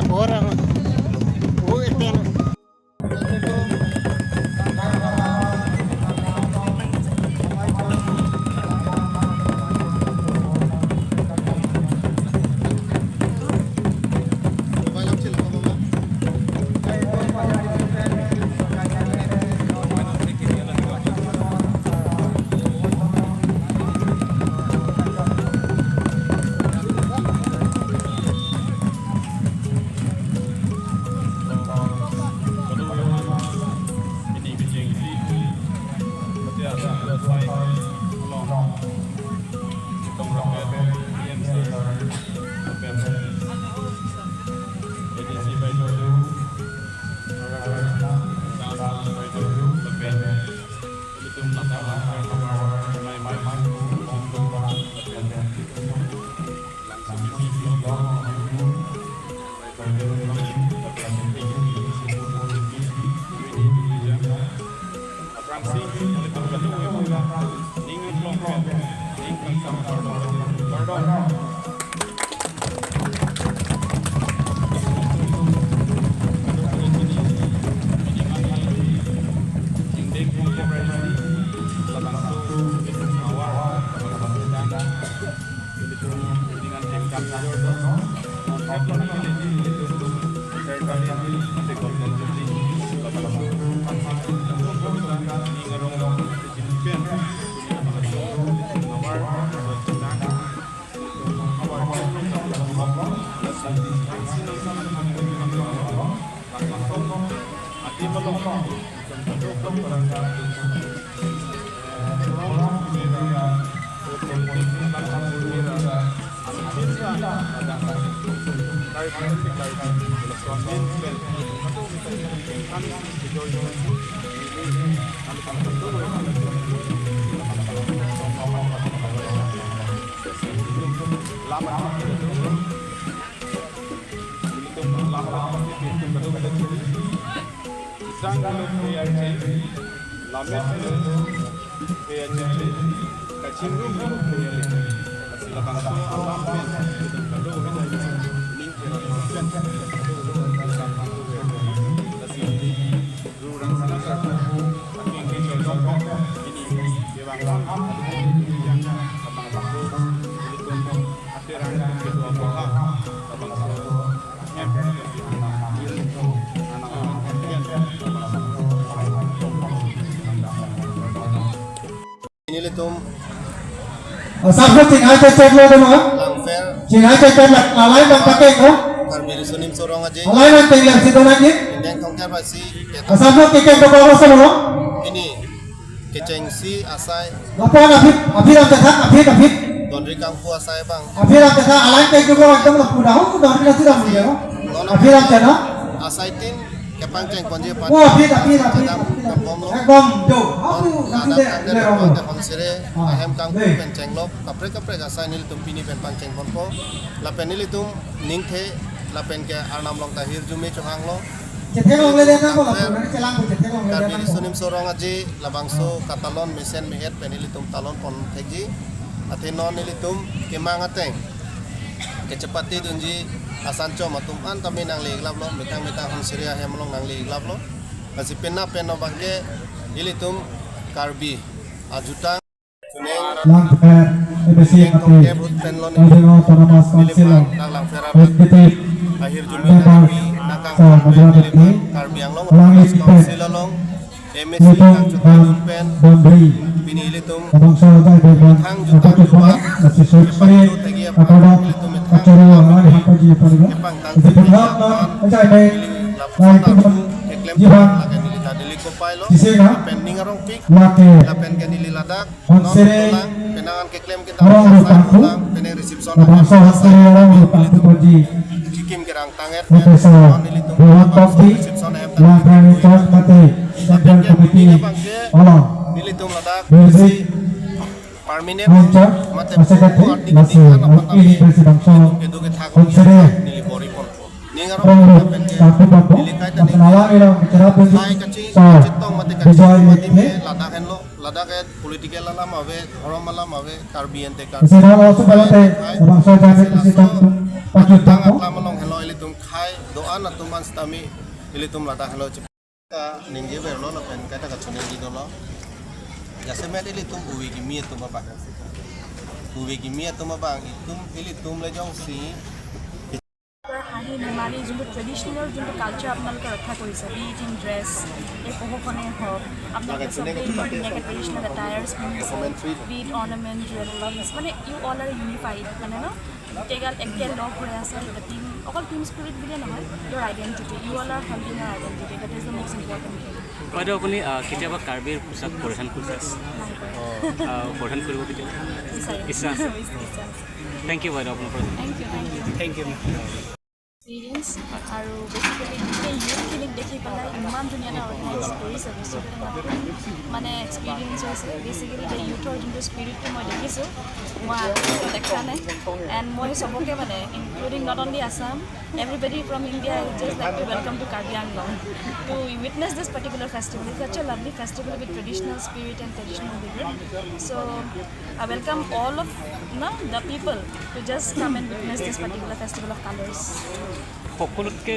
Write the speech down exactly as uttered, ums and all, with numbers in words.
Orang, oh, itu. Nelitum asap lo chinghai chechek lo dema. Langpher. Chinghai chechek la, alai bang pakai ko. Karbi Riso Nimso Rong Aje. Alai bang tengler si dona ki. Indeng Thongker Basi. Asap lo kekek ko ko lo. Ini kechengsi asai. Lapuan aphi, aphi lam chetha, aphi, aphi. Donri kangpu asai bang. Aphi lam chetha, alai kekek ko ekdom lapu dah, donri nasi lam dia. Aphi lam chetha. Asaitin kepangcheng ponji aphan. Oh, aphi, aphi, aphi. Chedam aphi, aphi. Kampom lo. Ekdom jo. Apu, non nasi ladak deh, tangte le rong. Tangte honsere, ah, ahem kangpu, deh, pen chenglok, kaprek kaprek asai nelitum pini pen pangcheng ponpo. Lapen nelitum ningthe, lapen ke Arnam along ta hirjume chohanglo. Chetheklongle dena ko, lapu nang chelang ko, chetheklongle dena ko. Karbi Riso Nimso Rong Aje, labangso katalon mesen me-et pen nelitum talon pon thekji. Athe non nelitum kemang ateng kechepate dunji asan chom atum an tame nangle-ik laplo, methang methang honsere ahem along nangle-ik laplo. Lasi penap pen non abangke ilitum Karbi ajutang. Langpher A B C Indeng Thongker Basi pen lo ni. Karbi Anglong Autonomous Council, Nilipang, nang Langpher Executive ahirjume Member, nangpi, nangkang sa Majora Deputy, Karbi Anglong Langpher Autonomous Council along M A C Nilipang kangchut dan pen Bondri, pini ilitum labangso ajai bebon methang jutang apat jutang, jubak, lasi suri suri kepangju thekji aphan, akoda ilitum methang achoro jutang, alangli hangpaji aphan, kepangtang, lasi jutang, puthan non aphan, ajai me neli lapuson latum arju keklem jihan, lake neli ta Delhi kopai lo, jisena, lapen ning arongpik, lake, lapen ke neli ladak, honsere, non dolang, penang an keklem kita, arong asai rupangku, dolang, penang reception labangso ahem honsere arong rupangku ponji. Chikim kerang tanget, oke, so, non nelitum Rohan labangso Tokbi, reception ahem ta Langpher in charge mate Central Committee along, nelitum ladak, music, si permanent, in charge, mate secretary, pupu ardi lasi, kiti kan apa along tame, ini president bangso, nelitum kedo kethak honsere, neli bor-i ponpo. Ning arong rong pen ke, tangku ponpo, neli kai ta lapen ning alang ilong bicara pun, hai kachi, so, kachitong mate kachi, Bijoy mati Lake, me ladak henlo. Ladak et political alam ave, dhorom alam ave, Karbi ante Karbi. Isi dong lo supaya te, abang saya jamin isi dong tum pajut dang ko. Aklam along helo ilitum khai, do-an atum an sitame ilitum ladak helo chip. Ka ningje verlo lapen kaita kachiningje dolo. Jasemet ilitum uve kimi atum abang. Uve kimi atum abang itum ilitum le jongsi হাঁহি ধেমালি যোনটো ট্ৰেডিশ্যনেল যোনটো কালচাৰ আপোনালোকে ৰক্ষা কৰিছে, B it in dress, এই পহুখনে হওক, আপোনালোকে চবেই ইমান ধুনীয়াকৈ ট্ৰেডিশ্যনেল এটায়াৰ্ছ পিন্ধিছে, বি ইট অৰ্ণামেণ্ট, জুৱেলাৰিজ, মানে ইউ অল আৰ ইউনিফাইড, মানে ন, গোটেইগাল একেলগ হৈ আছে। টিম, অকল টিম স্পিৰিট বুলিয়ে নহয়, your identity, you all are holding your identity, that is the most important thing. বাইদেউ, আপুনি আহ, কেতিয়াবা কাৰ্বিৰ পোছাক পৰিধান কৰিছে? নাই কৰা। আহ, পৰিধান কৰিব কেতিয়াবা? বিচাৰিম। ইচ্ছা আছে? ইচ্ছা আছে। থেংক ইউ বাইদেউ, আপোনাৰ পৰা। Thank you, thank you. Thank you. Experience আৰু বেচিকেলি গোটেই ইউথখিনিক দেখি পেলাই ইমান ধুনীয়া এটা অৰ্গেনাইজ কৰিছে বস্তুটো, মানে এক্সপিৰিয়েঞ্চ হৈছে। বেচিকেলি এতিয়া ইউথৰ যোনটো স্পিৰিটটো মই দেখিছোঁ, মই আগতে দেখা নাই। এণ্ড মই চবকে মানে, including not only Assam, everybody from India, I would just like to welcome to Karbi Anglong to witness this particular festival. It's such a lovely festival with traditional spirit and traditional vigor. So I welcome all of, no, the people to just come and witness this particular festival of colors. সকলোতকৈ